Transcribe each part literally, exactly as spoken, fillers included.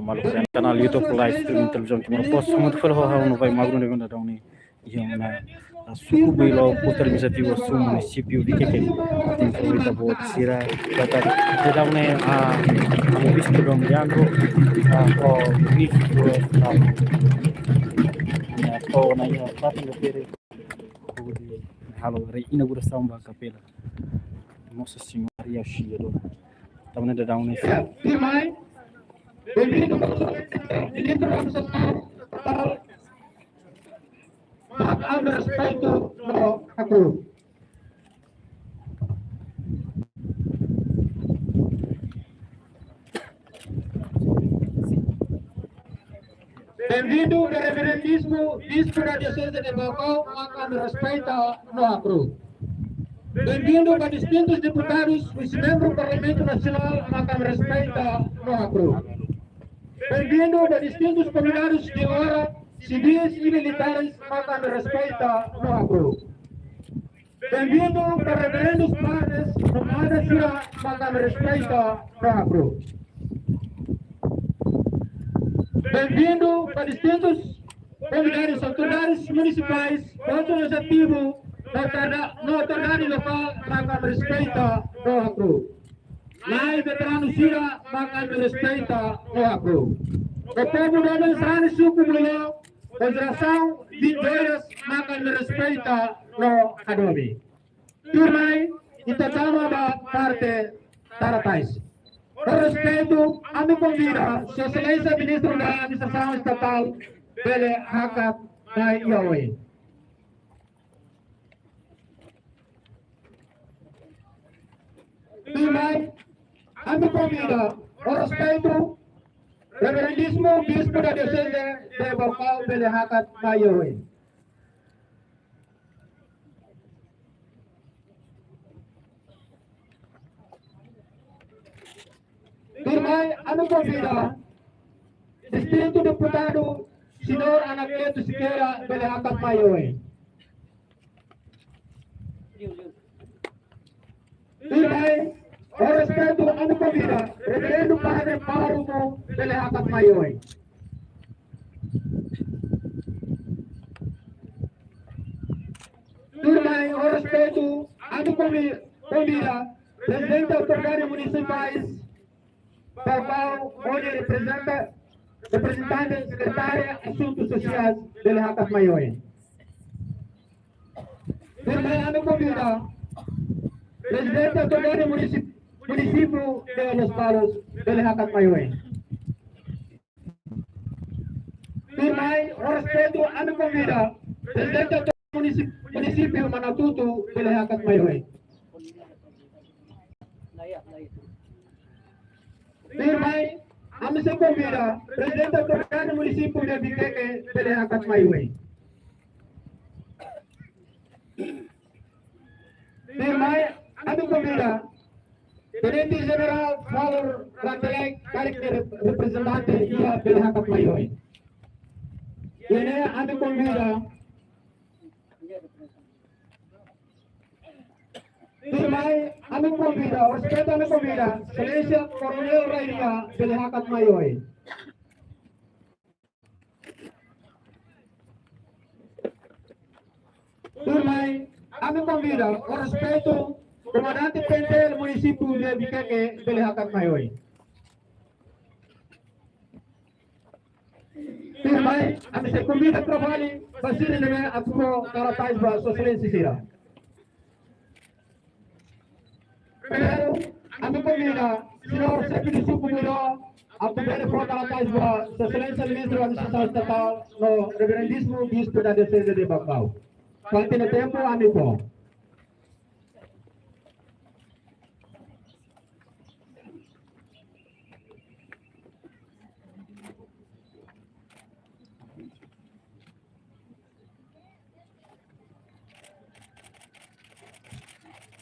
Maluk sira iha kanál YouTube Live Streaming Televizaun Timor Post, hamutuk fali ho ha'u Novai Magno ne'ebé daudaun ne'e iha ona, ah, suku Builó, Postu Administrativu Asun, Munisípiu Viqueque. Atu informa ita-boot sira katak daudaun ne'e, ah, ah, Bispu Dom Leandro, ah, ho Bispu, ah, ah, ho na iha fatin refere hodi halo reinaugurasaun ba kapela Nossa Senhora Auxiliadora. Tanba ne'e daudaun ne'e. Tuirmai, bem-vindo, bem-vindo, maka ami respeitu no hakru'uk. Bem-vindo, Reverendíssimo Bispo da Diocese de Baucau, maka ami respeita no hakru'uk. Bem-vindo ba distintus deputadus, husi membru Parlamentu Nasionál, maka ami respeita no hakru'uk. Bem-vindo ba distintus konvidadus de onra, sivis i militares, maka ami respeita no hakru'uk. Bem-vindo ba reverendus, padres no madre sira, maka ami respeita no hakru'uk. Bem-vindo ba distintus konvidadus, autoridades munisipais, postu administrativu, no autoridade, no autoridade lokál, maka ami respeita no hakru'uk. Na'i veteranu sira, maka ami respeita no hakru'uk. Ho povu doben sarani suku Builó, ho jerasaun vindeiras, maka ami respeita no hadomi. Tuirmai, ita tama ba parte tara tais. Ho respeitu, ami konvida Sua Exelénsia Ministru da Administrasaun Estatál, bele hakat mai iha oin. Tuirmai, ami konvida, ho respeitu, Reverendíssimo Bispo da Diocese de Baucau, bele hakat mai iha oin. Tuirmai, ami konvida distintu deputadu, Señór Anacleto Sequeira, bele hakat mai iha oin. Tuirmai, ho respeitu, ami konvida Reverendu Padre Pároku, bele hakat mai iha oin. Tuirmai, ho respeitu, ami konvi-, konvida Prezidente Autoridade Munisipais, Baucau, hodi reprezenta, reprezentante Sekretária Asuntus Sosiais, bele hakat mai iha oin. Tuirmai, ami konvida Prezidente Autoridade Munisip-, Munisípiu de Lospalos, bele hakat mai iha oin. Tuirmai, ho respeitu, ami konvida Prezidente Autoridade Munisip-, Munisípiu Manatutu, bele hakat mai iha oin. Tuirmai, ami sei konvida Prezidente Autoridade Munisípiu de Viqueque, bele hakat mai iha oin. Tuirmai, ami konvida Tenente Jenerál Valor Ratelek, karik nia rep-, reprezentante iha, bele hakat mai iha oin. Iha ne'e ami konvida. Tuirmai, ami konvida, ho respeitu ami konvida Exelénsia Koronél Rai Lia, bele hakat mai iha oin. Tuirmai, ami konvida, ho respeitu, Komandante P N T L Munisípiu de Viqueque, bele hakat mai iha oin. Tuirmai, ami sei konvida fali ba sira ne'ebé atu fó karatais ba Sua Exelénsia sira. Primeiru, ami konvida Señór Xefe de Suku Builó atu bele fó karatais ba Sua Exelénsia Ministru Administrasaun Estatál no Reverendíssimo Bispo da Diocese de Baucau. Kuandu iha tempu, ami fó.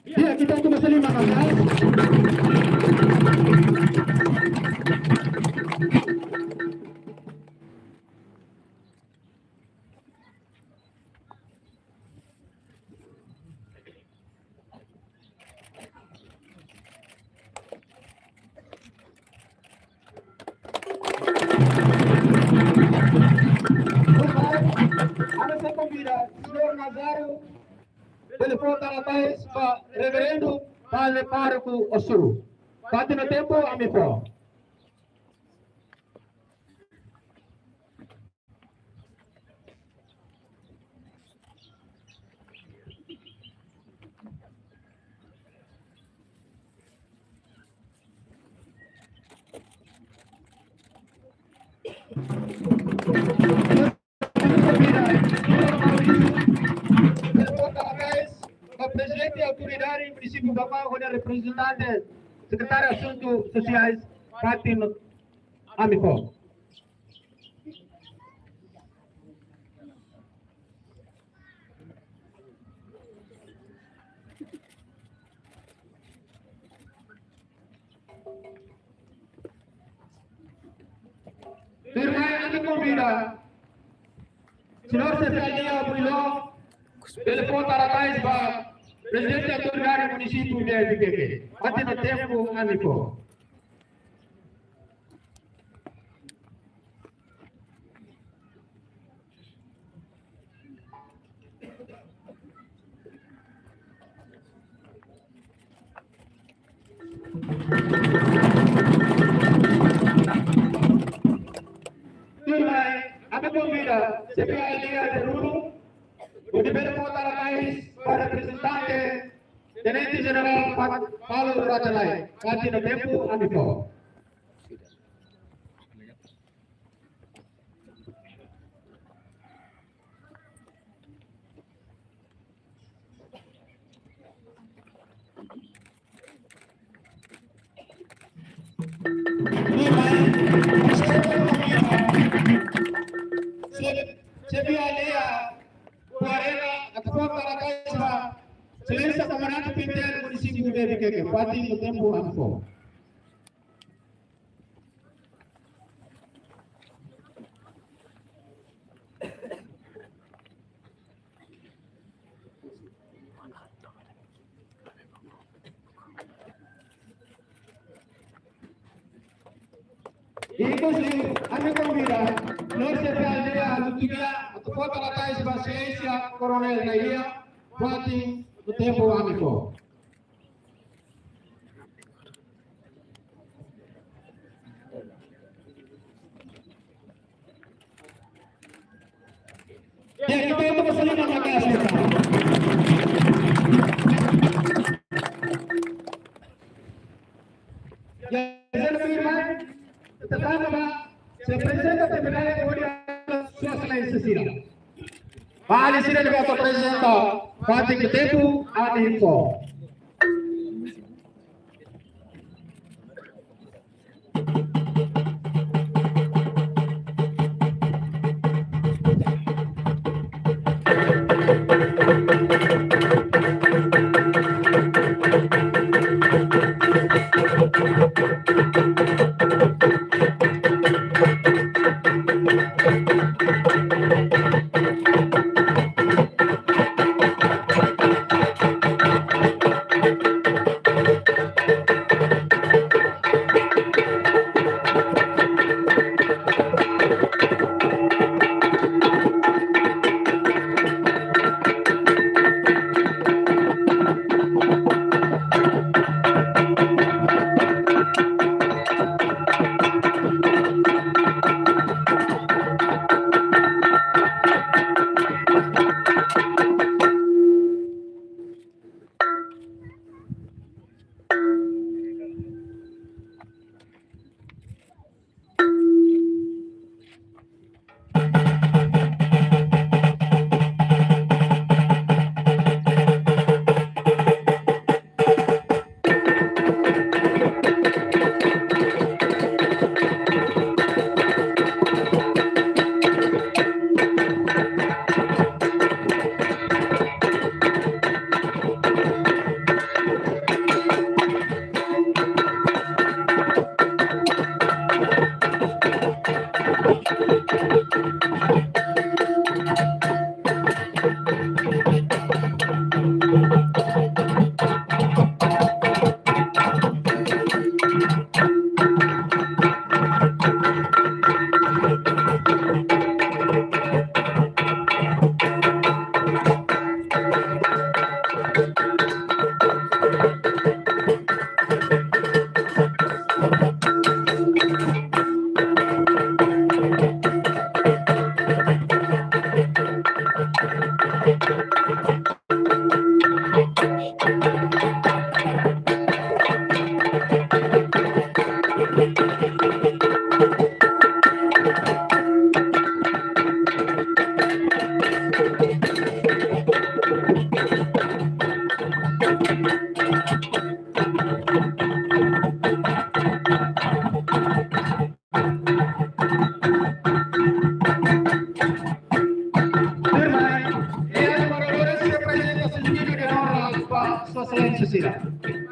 Ya, kita tunggu selimut, Mas. Ami sei konvida señór Nazário, telefone tara tais ba Reverendu Padre Pároku Osuru. Fatin no tempu, ami fó. Prezidente Autoridade Munisípiu Baucau, hodi reprezentante Sekretáriu Asuntu Sosiais, fatin no, ami fó. Tuirmai, ami konvida señór Xefe Aldeia Builo, telefone tara tais ba Prezidente Autoridade Munisípiu de Viqueque. Fatin no tempu, ami fó. Tuirmai, ami konvida Xefe Aldeia Jeruru, hodi telefone tara tais ba reprezentante Tenente Jenerál Pa-, Paulo Rachalai. Fatin no tempu, ami fó. Xefe Aldeia Buarela, atu fó tara tais ba Exelénsia Komandante Pintel, Munisípiu de Viqueque. Fatin no tempu, ami fó. Inkluzive, ami konvida señór Xefe Aldeia Lutugia, atu fó tara tais ba Exelénsia Koronél Nair Lia, fatin no tempu, ami fó. Ya, kita untuk kesulitan maka kita. Ya, saya lebih baik tetap apa? Saya presenta terminal kemudian suasana yang sesira. Ba alin sira ne'ebé atu aprezenta, fatin no tempu, ami fó.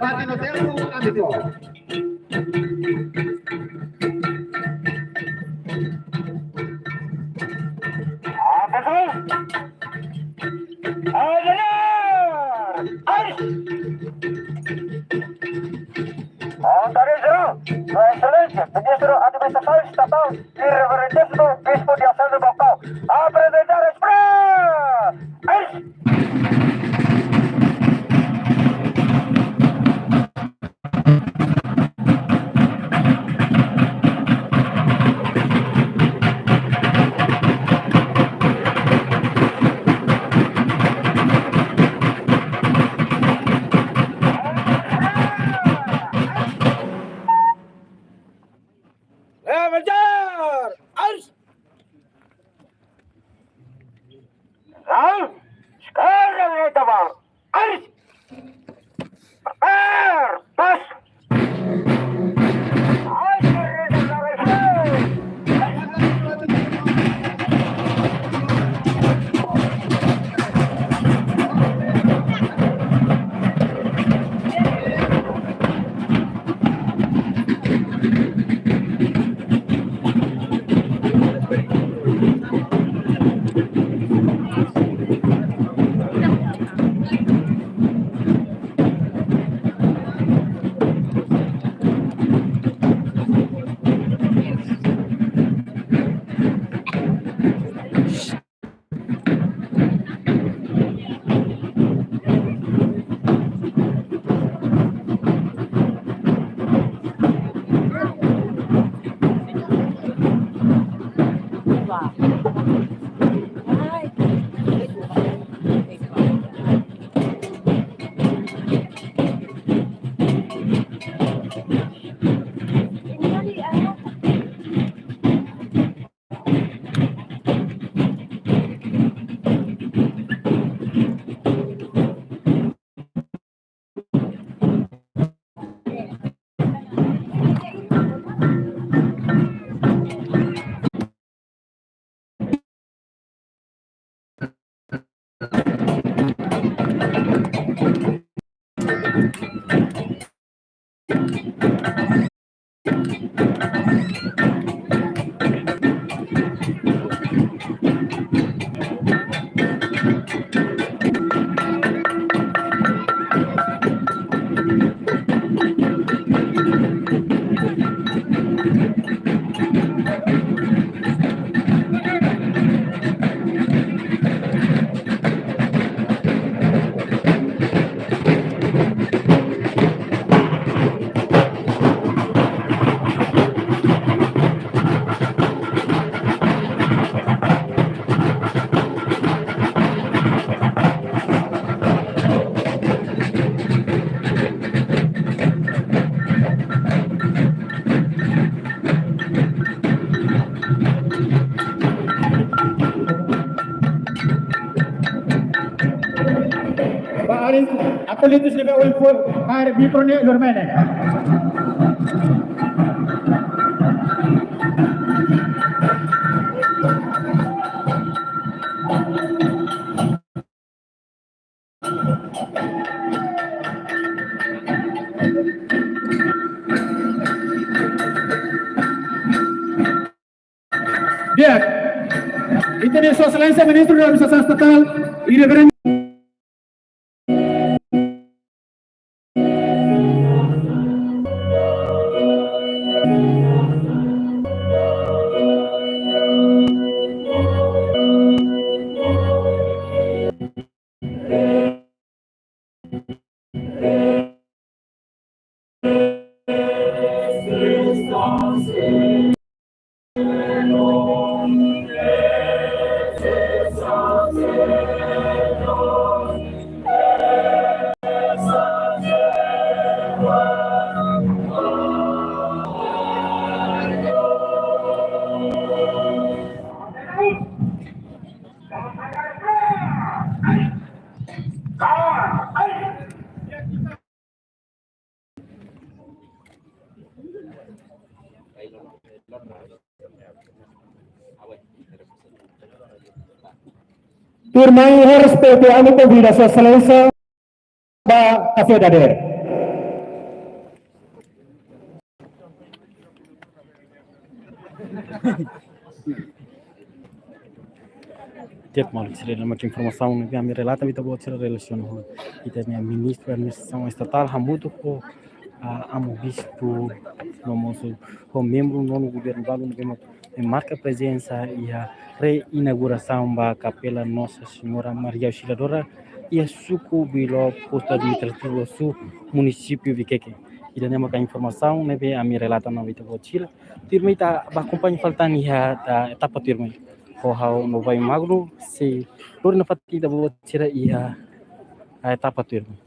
Pati no tempu, árbitru. Atensaun! Adelir! Ais! Konta zero, Sua Exelénsia, Ministru Administrasaun Estatál, Reverendíssimu Bispu Dioseze Baucau, aprezentar as provas! Ais! Levantar! Ais! Sekarang, sekarang, eh, teman. Ais! Prepare! Pas! Ba alin atletas ne'ebé ohin fó kaer mikro ne'e lormene. Di'ak. Ita-nia Sua Exelénsia Ministru Administrasaun Estatál, Reverend Tuirmai, iha respeitu ami konvida Sua Exelénsia ba kafé dadeer. Di'ak, maluk sira, ida-ne'e mak informasaun ne'ebé ami relata ba ita-boot sira relasiona ho ita-nia Ministru Administrasaun Estatál hamutuk ho, ah, Amu Bispu no mós ho membru nonu governu balu ne'ebé mak marka prezensa iha reinaugurasaun ba Kapela Nossa Senhora Maria Auxiliadora iha suku Bilo, postu administrativu Osu, munisípiu Viqueque. Ida-ne'e mak informasaun ne'ebé ami relata ona ba ita-boot sira. Tuirmai ita bá akompaña fali tan iha, ah, etapa tuirmai. Ho ha'u Novai Magno sei lori nafatin ita-boot sira iha, ah, etapa tuirmai.